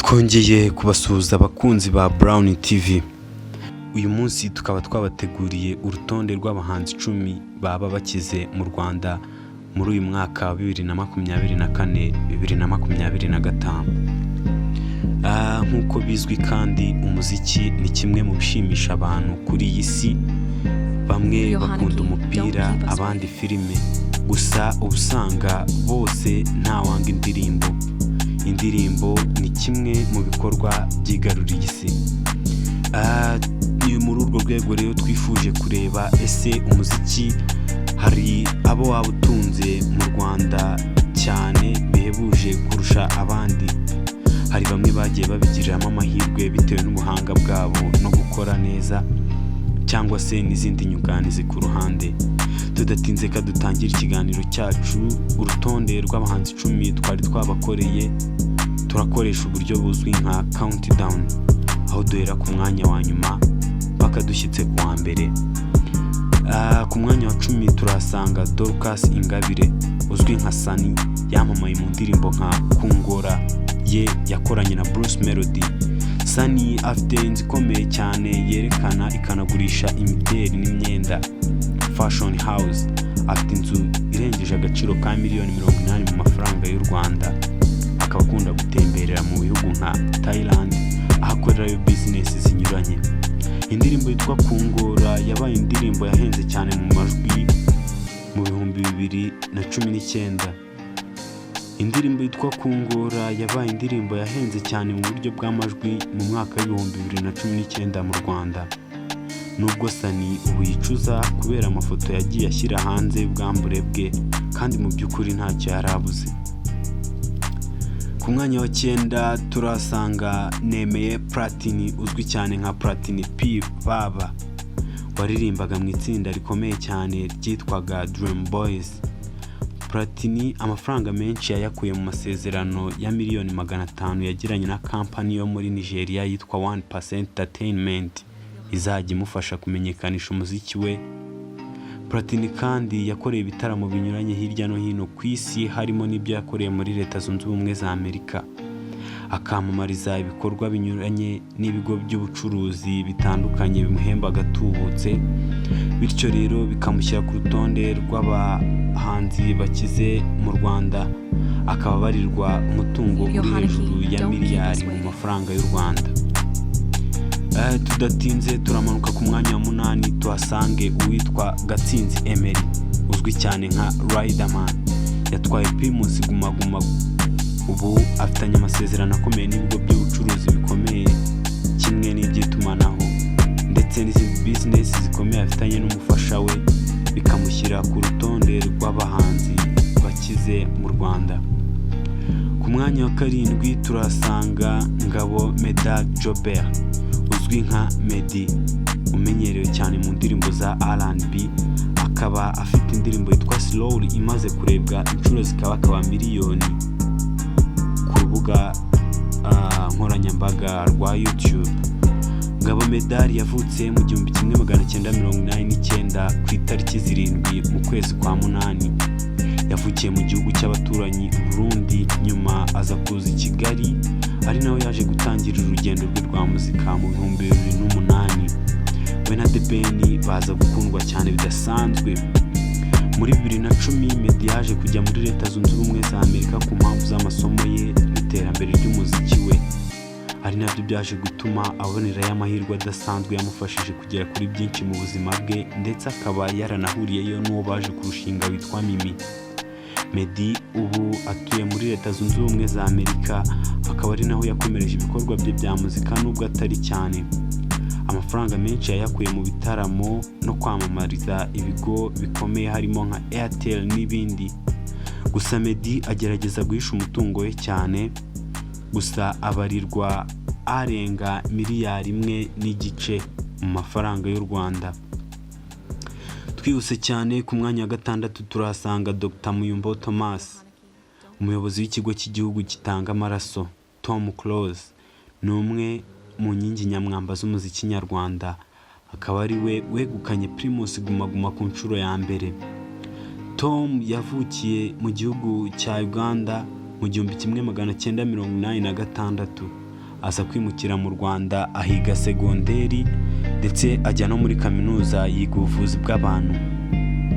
Twongeye kubasuhuza, abakunzi ba Brown TV. Uyu munsi tukaba twabateguriye urutonde rw'abahanzi 10 baba bakize mu Rwanda muri uyu mwaka wa 2024, 2025. Nk'uko bizwi kandi, umuziki ni kimwe mu bishimisha abantu kuri iyi si. Bamwe bakunda umupira, abandi filime, gusa uba usanga bose ntawanga indirimbo. Indirimbo ni kimwe mu bikorwa byigaruriye isi. Ni muri urwo rwego rero twifuje kureba: ese umuziki hari abo waba utunze mu Rwanda cyane bihebuje kurusha abandi? Hari bamwe bagiye babigiriramo amahirwe bitewe n'ubuhanga bwabo no gukora neza, cyangwa se n'izindi nyunganizi ku ruhande. Tudatinze, ka dutangire ikiganiro cyacu. Urutonde rw'abahanzi 10 twari twabakoreye, turakoresha uburyo buzwi nka countdown, aho duhera ku mwanya wa nyuma paka dushyitse ku wa mbere. Ku mwanya wa 10 turahasanga Dorcas Ingabire uzwi nka Sunny, yamamaye mu ndirimbo nka Kungora ye yakoranye na Bruce Melody. Sunny afite inzu ikomeye cyane yerekana ikanagurisha imideli n'imyenda, Fashion House. Afite inzu irengeje agaciro ka miliyoni 80 mu mafaranga y'u Rwanda, akaba akunda gutemberera mu bihugu nka Thailand, aho akorerayo bizinesi zinyuranye. Indirimbo yitwa Kungora yabaye indirimbo yahenze cyane mu majwi mu 2019. Indirimbo yitwa Kungora yabaye indirimbo yahenze cyane mu buryo bw'amajwi mu mwaka wa 2019 mu Rwanda. Nubwo Sunny ubu yicuza kubera amafoto yagiye ashyira hanze y'ubwambure bwe, kandi mu by'ukuri ntacyo yari abuze. Ku mwanya wa cyenda turasanga Nemeye Platini uzwi cyane nka Platini P Baba, waririmbaga mu itsinda rikomeye cyane ryitwaga Dream Boys. Platini amafaranga menshi yayakuye mu masezerano ya miliyoni 500 yagiranye na kampani yo muri Nigeria yitwa One Percent Entertainment, izajya imufasha kumenyekanisha umuziki we. Platini kandi yakoreye ibitaramo binyuranye hirya no hino ku isi, harimo n'ibyo yakoreye muri Leta Zunze Ubumwe za Amerika, akamamariza ibikorwa binyuranye n'ibigo by'ubucuruzi bitandukanye bimuhemba agatubutse, bityo rero bikamushyira ku rutonde rw'abahanzi bakize mu Rwanda, akaba abarirwa umutungo uri hejuru ya miliyari mu mafaranga y'u Rwanda. Tudatinze turamanuka ku mwanya wa munani, tuhasange uwitwa Gatsinzi Emery uzwi cyane nka Riderman. Yatwaye Primus Guma Guma, ubu afitanye amasezerano akomeye n'ibigo by'ubucuruzi bikomeye kimwe n'iby'itumanaho, ndetse n'izindi bizinesi zikomeye afitanye n'umufasha we, bikamushyira ku rutonde rw'abahanzi bakize mu Rwanda. Ku mwanya wa karindwi turahasanga Ngabo Medard Jobert uzwi nka Meddy, umenyerewe cyane mu ndirimbo za R&B, akaba afite indirimbo yitwa Slowly imaze kurebwa inshuro zikabakaba miliyoni ku rubuga nkoranyambaga rwa YouTube. Ngabo Medard yavutse mu 1989 ku itariki 7 mu kwezi kwa munani. Yavukiye mu gihugu cy'abaturanyi Burundi, nyuma aza kuza i Kigali, ari naho yaje gutangira urugendo rwe rwa muzika mu 2008. We na The Ben baza gukundwa cyane bidasanzwe. Muri 2010 Meddy yaje kujya muri Leta Zunze Ubumwe za Amerika ku mpamvu z'amasomo ye n'iterambere ry'umuziki we, ari nabyo byaje gutuma abonerayo amahirwe adasanzwe yamufashije kugera kuri byinshi mu buzima bwe, ndetse akaba yaranahuriyeyo n'uwo baje kurushinga witwa Mimi. Meddy ubu atuye muri Leta Zunze Ubumwe za Amerika, akaba ari naho yakomereje ibikorwa bye bya muzika nubwo atari cyane. Amafaranga menshi yayakuye mu bitaramo no kwamamariza ibigo bikomeye harimo nka Airtel n'ibindi. Gusa Meddy agerageza guhisha umutungo we cyane, gusa abarirwa arenga miliyari 1.5 mu mafaranga y'u Rwanda. Twihuse cyane, ku mwanya wa gatandatu turahasanga Dr Muyumbo Thomas, umuyobozi w'ikigo cy'igihugu gitanga amaraso. Tom Close ni umwe mu nkingi nyamwamba z'umuziki nyarwanda, akaba ari we wegukanye Primus Guma Guma ku nshuro ya mbere. Tom yavukiye mu gihugu cya Uganda mu 1986. Aza kwimukira mu Rwanda, ahiga segonderi, ndetse ajya no muri kaminuza yiga ubuvuzi bw'abantu,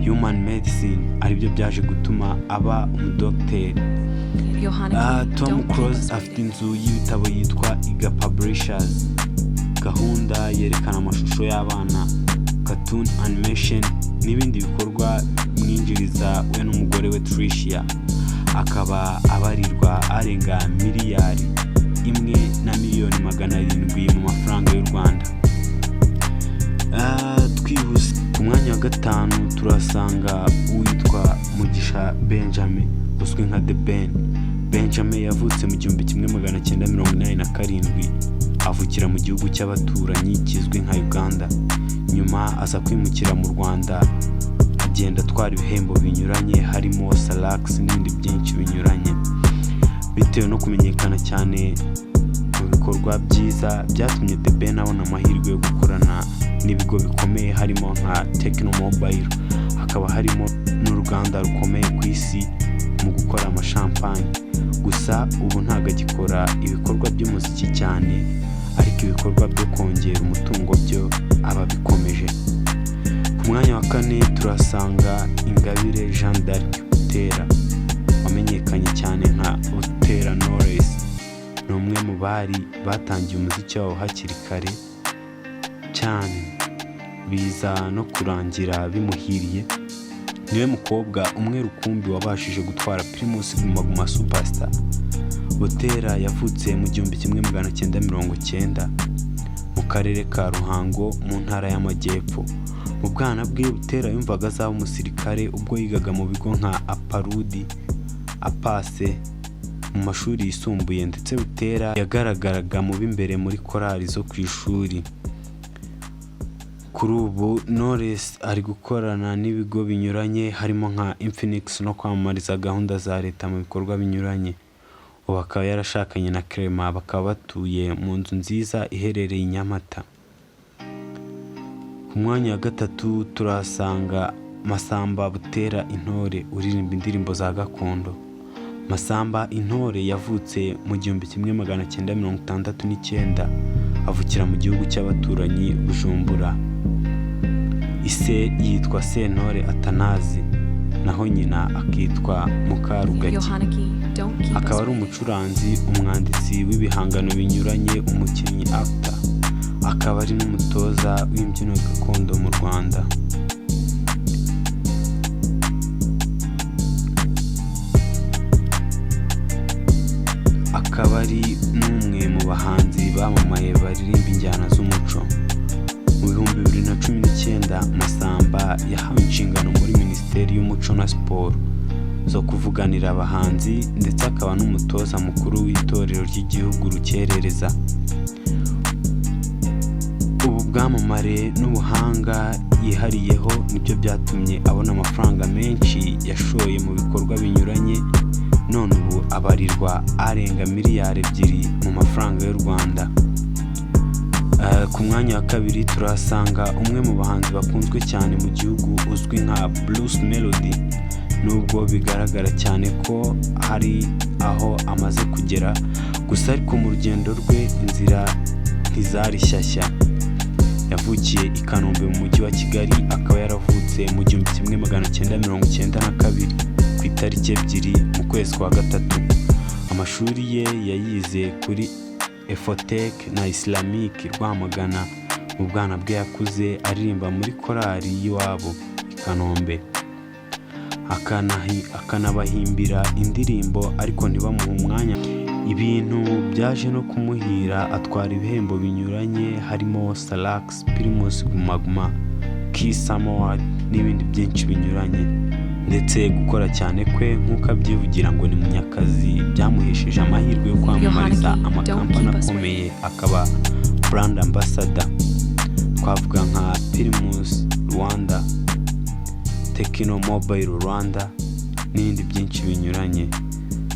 human medicine, aribyo byaje gutuma aba umudogiteri. Johanna, Tom don't keep Close us afite waiting. inzu y'ibitabo yitwa Iga Publishers, gahunda yerekana amashusho y'abana, cartoon animation, n'ibindi bikorwa bimwinjiriza we n'umugore we Tricia, akaba abarirwa arenga 1,700,000,000 mu mafaranga y'u Rwanda. Twihuse ku mwanya wa gatanu turasanga uwitwa Mugisha Benjamin uzwi nka The Ben. Benjamin yavutse mu 1987, avukira mu gihugu cy'abaturanyi kizwi nka Uganda, nyuma aza kwimukira mu Rwanda, agenda atwara ibihembo binyuranye harimo Salax n'ibindi byinshi binyuranye. Bitewe no kumenyekana cyane mu bikorwa byiza, byatumye The Ben abona amahirwe yo gukorana n'ibigo bikomeye harimo nka Tecno Mobile, hakaba harimo n'uruganda rukomeye ku isi mu gukora amashampanye. Gusa ubu ntabwo agikora ibikorwa by'umuziki cyane, ariko ibikorwa byo kongera umutungo byo aba abikomeje. Ku mwanya wa kane turasanga Ingabire Jean d'Arc Butera wamenyekanye cyane nka Butera Knowless. Ni umwe mu bari batangiye umuziki wabo hakiri kare cyane, biza no kurangira bimuhiriye. Niwe mukobwa umwe rukumbi wabashije gutwara Primus Guma Guma Superstar. Butera yavutse mu 1990 mu karere ka Ruhango mu ntara y'Amajyepfo. Mu bwana bwe, Butera yumvaga azaba umusirikare ubwo yigaga mu bigo nka APARUDE, APACE mu mashuri yisumbuye, ndetse Butera yagaragaraga mu b'imbere muri korali zo ku ishuri. Kuri ubu Knowless ari gukorana n'ibigo binyuranye harimo nka Infinix no kwamamariza gahunda za leta mu bikorwa binyuranye. Ubu akaba yarashakanye na Clement, bakaba batuye mu nzu nziza iherereye i Nyamata. Ku mwanya wa gatatu turahasanga Masamba Butera Intore uririmba indirimbo za gakondo. Masamba Intore yavutse mu 1969, avukira mu gihugu cy'abaturanyi Bujumbura. Ise yitwa Sentore Atanazi, naho nyina akitwa Mukarugagi. Yohanaki, don't keep us Akaba ari waiting. umucuranzi, umwanditsi w'ibihangano binyuranye, umukinnyi, actor, akaba ari n'umutoza w'imbyino gakondo mu Rwanda. Akaba ari n'umwe mu bahanzi bamamaye baririmba injyana z'umuco. Mu 2019 Masamba yahawe inshingano muri Minisiteri y'Umuco na Siporo zo kuvuganira abahanzi, ndetse akaba n'umutoza mukuru w'itorero ry'igihugu Urukerereza. Ubu bwamamare n'ubuhanga yihariyeho nibyo byatumye abona amafaranga menshi yashoye mu bikorwa binyuranye, none ubu abarirwa arenga 2 miliyari mu mafaranga y'u Rwanda. Ku mwanya wa kabiri turahasanga umwe mu bahanzi bakunzwe cyane mu gihugu uzwi nka Bruce Melody. Nubwo bigaragara cyane ko hari aho amaze kugera, gusa ariko mu rugendo rwe inzira ntizari shyashya. Yavukiye i Kanombe mu mujyi wa Kigali, akaba yaravutse mu 1992 ku itariki 2 mu kwezi kwa gatatu. Amashuri ye yayize kuri Efotec na Islamic Rwamagana. Mu bwana bwe yakuze aririmba muri korali y'iwabo i Kanombe, akanabahimbira indirimbo, ariko ntibamuhe umwanya. Ibintu byaje no kumuhira atwara ibihembo binyuranye harimo Salax, Primus Guma Guma, Kiss Summer Award n'ibindi byinshi binyuranye. Ndetse gukora cyane kwe, nk'uko abyivugira ngo ni munyakazi, byamuhesheje amahirwe yo kwamamariza Yohanaki, don't amakampani keep us akomeye, akaba brand ambassador. Twavuga nka Primus Rwanda, Tecno Mobile Rwanda n'ibindi byinshi binyuranye,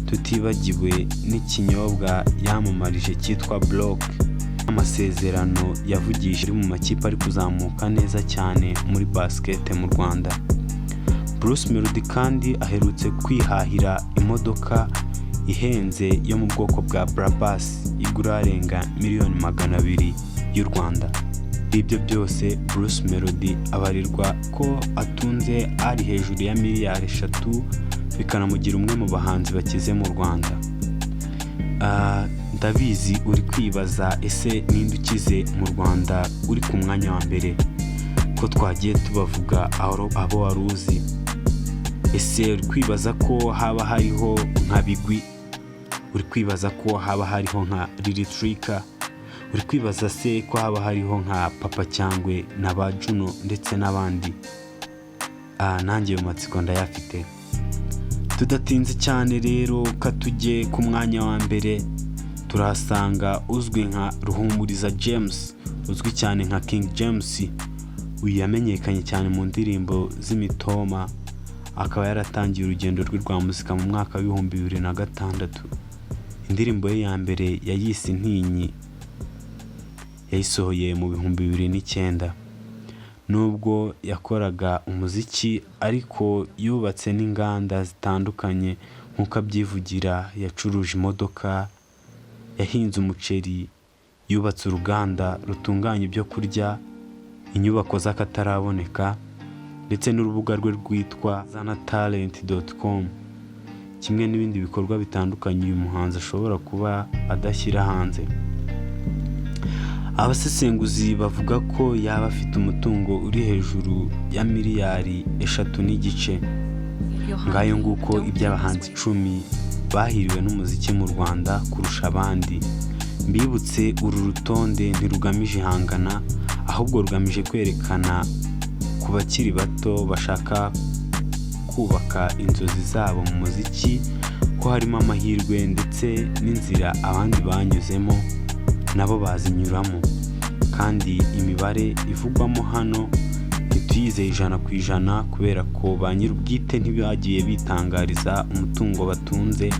tutibagiwe n'ikinyobwa yamamarije cyitwa Block. Amasezerano yavugishije ari mu makipe ari kuzamuka neza cyane muri basket mu Rwanda. Bruce Melody kandi aherutse kwihahira imodoka ihenze yo mu bwoko bwa Brabus. igura arenga miliyoni 200 y'u Rwanda. Ibyo byose, Bruce Melody abarirwa ko atunze ari hejuru ya miliyari 3, bikanamugira umwe mu bahanzi bakize mu Rwanda. Ndabizi uri kwibaza: ese ninde ukize mu Rwanda uri ku mwanya wa mbere, ko twagiye tubavuga abo wari uzi? Ese uri kwibaza ko haba hariho nka Bigwi? Uri kwibaza ko haba hariho nka Lil Tricker? Uri kwibaza se ko haba hariho nka Papa Cyangwe na ba Juno ndetse n'abandi? Nanjye ayo matsiko ndayafite. Tudatinze cyane rero, katujye ku mwanya wa mbere. Turahasanga uzwi nka Ruhumuriza James, uzwi cyane nka King James. Uyu yamenyekanye cyane mu ndirimbo z'imitoma, akaba yaratangiye urugendo rwe rwa muzika mu mwaka wa 2006. Indirimbo ye ya mbere yayise Intinyi, yayisohoye mu 2009. Nubwo yakoraga umuziki ariko, yubatse n'inganda zitandukanye. Nk'uko abyivugira, yacuruje imodoka, yahinze umuceri, yubatse uruganda rutunganya ibyo kurya, inyubako z'akataraboneka, ndetse n'urubuga rwe rwitwa zanatalent.com, kimwe n'ibindi bikorwa bitandukanye uyu muhanzi ashobora kuba adashyira hanze. Abasesenguzi bavuga ko yaba afite umutungo uri hejuru ya miliyari 3.5. Ngayo nguko iby'abahanzi 10 bahiriwe n'umuziki mu Rwanda kurusha abandi. Mbibutse, uru rutonde ntirugamije ihangana, ahubwo rugamije kwerekana ku bakiri bato bashaka kubaka inzozi zabo mu muziki ko harimo amahirwe, ndetse n'inzira abandi banyuzemo nabo bazinyuramo. Kandi imibare ivugwamo hano ntituyizeye 100%, kubera ko ba nyir'ubwite ntibagiye bitangariza umutungo batunze,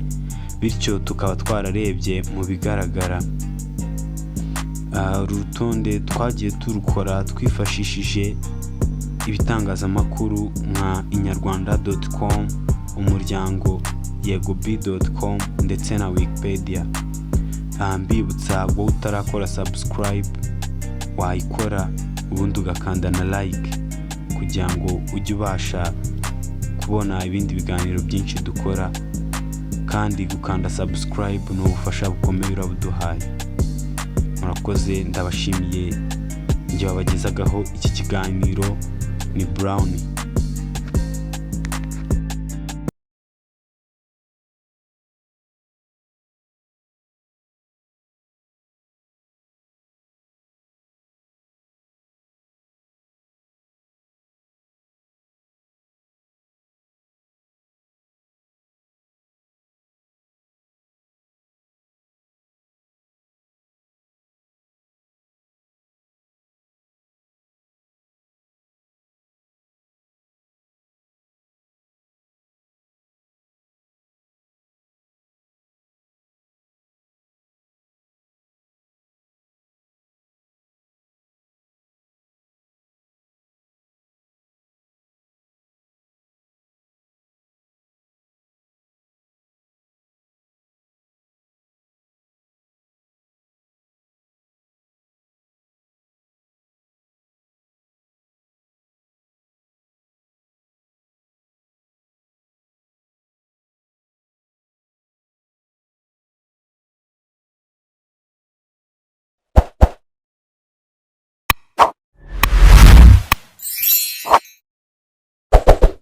bityo tukaba twararebye mu bigaragara. Uru rutonde twagiye turukora twifashishije ibitangazamakuru nka inyarwanda.com, Umuryango, yegob.com ndetse na Wikipedia. Mbibutsa, wowe utarakora subscribe, wayikora ubundi ugakanda na like kugira ngo ujye ubasha kubona ibindi biganiro byinshi dukora. Kandi gukanda subscribe ni ubufasha bukomeye urabuduhaye. Murakoze, ndabashimiye. Njye wabagezagaho iki kiganiro ni Brown.